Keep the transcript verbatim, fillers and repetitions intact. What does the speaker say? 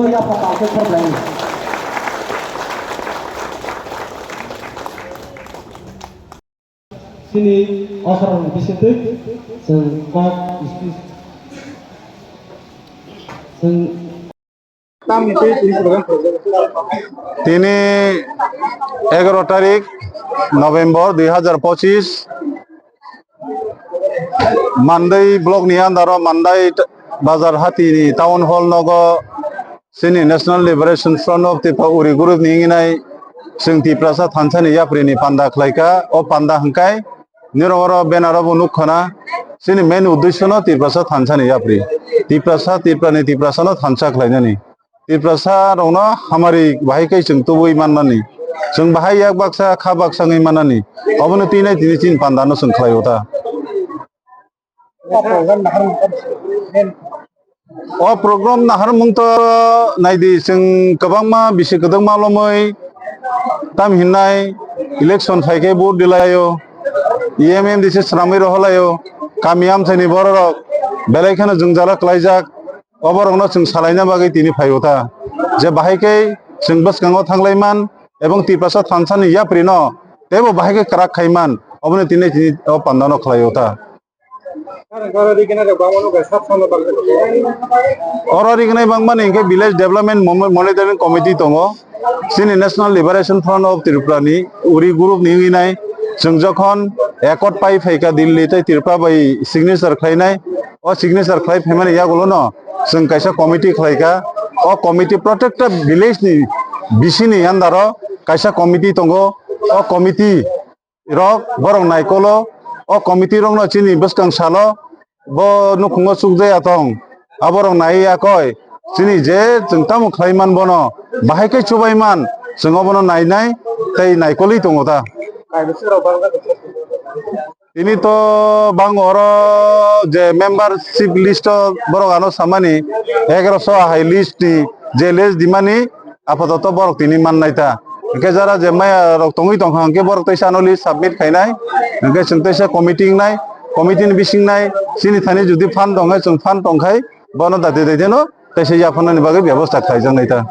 Yapha khe khornai. Chini okra rok bisingtwi chwng kok speech chwng Tini egaro tarik November dui hazar pochis, Mandai block ni under o Mandai t-, bazar hati ni town hall nogo chini National Liberation Front of Tripura Uri group ni wngwi nai chwng Tiprasa thansa ni yapri ni panda khlai kha. O panda hwnkhe nirok oro banner o bo nuk khana, chini main uddesho no Tiprasa thansa ni yapri, Tiprasa, Tripura ni Tiprasa no thansa khlai nani. Tiprasa rokno hamari bahai khe chwng tubui mannani, chwng bahai yak baksa kha baksa wngwi mannani, obono twi nai tini chini panda no chwng khlai o ta. O program naharmung to naidi, chwng kwbangma bisi kwdwkma lomwi tam hinnai election phai khe vote dilaio, E M M D C swnamwi roholaio, kami amchaini bororok belai kheno jwngjala klaijak. Oborokno chwng salaina bagwi tini phai o ta, je bahai khe chwng bwskango thanglai man ebong Tiprasa thansa ni yapri no teibo bahai khe kwrak khai man, obono tini tini o panda no khlai o ta. Oro rignai bangmani hwnkhe Village Development Mo-, Monitoring Committee tongo. Chini National Liberation Front of Tripura ni Uri group ni wngwi nai, chwng jokhon accord pai phaikha Delhi tei Tripura bai signature khlainai, o signature khlai phaimani yagulo no chwng kaisa committee khlaikha. O committee protected village ni bisini under o kaisa committee tongo. O committee rok borok naikolo, o committee rokno chini bwskang salo bo nukhungo chukjaya tong, aborok nai ya koi, chini je chwng tamo khlai man bono bahai khe chubai man, chwng obono nainai tei naikolwi tongo ta. Tini to bang oro je membership list o borok ano samani egaroso hai list ni je list dimani, apatot borok tini mannai ta. Hwnkhe jara je maya rok tongwi tongkha, hwnkhe borok teisa ano list submit khainai, hwnkhe chwng teisa committee wngnai, committee ni bising nai, chini thani jodi phan tongkhe chwng phan tongkhai, bono dati dati no teisa yapharnani bagwi bebostha khlaijaknai ta.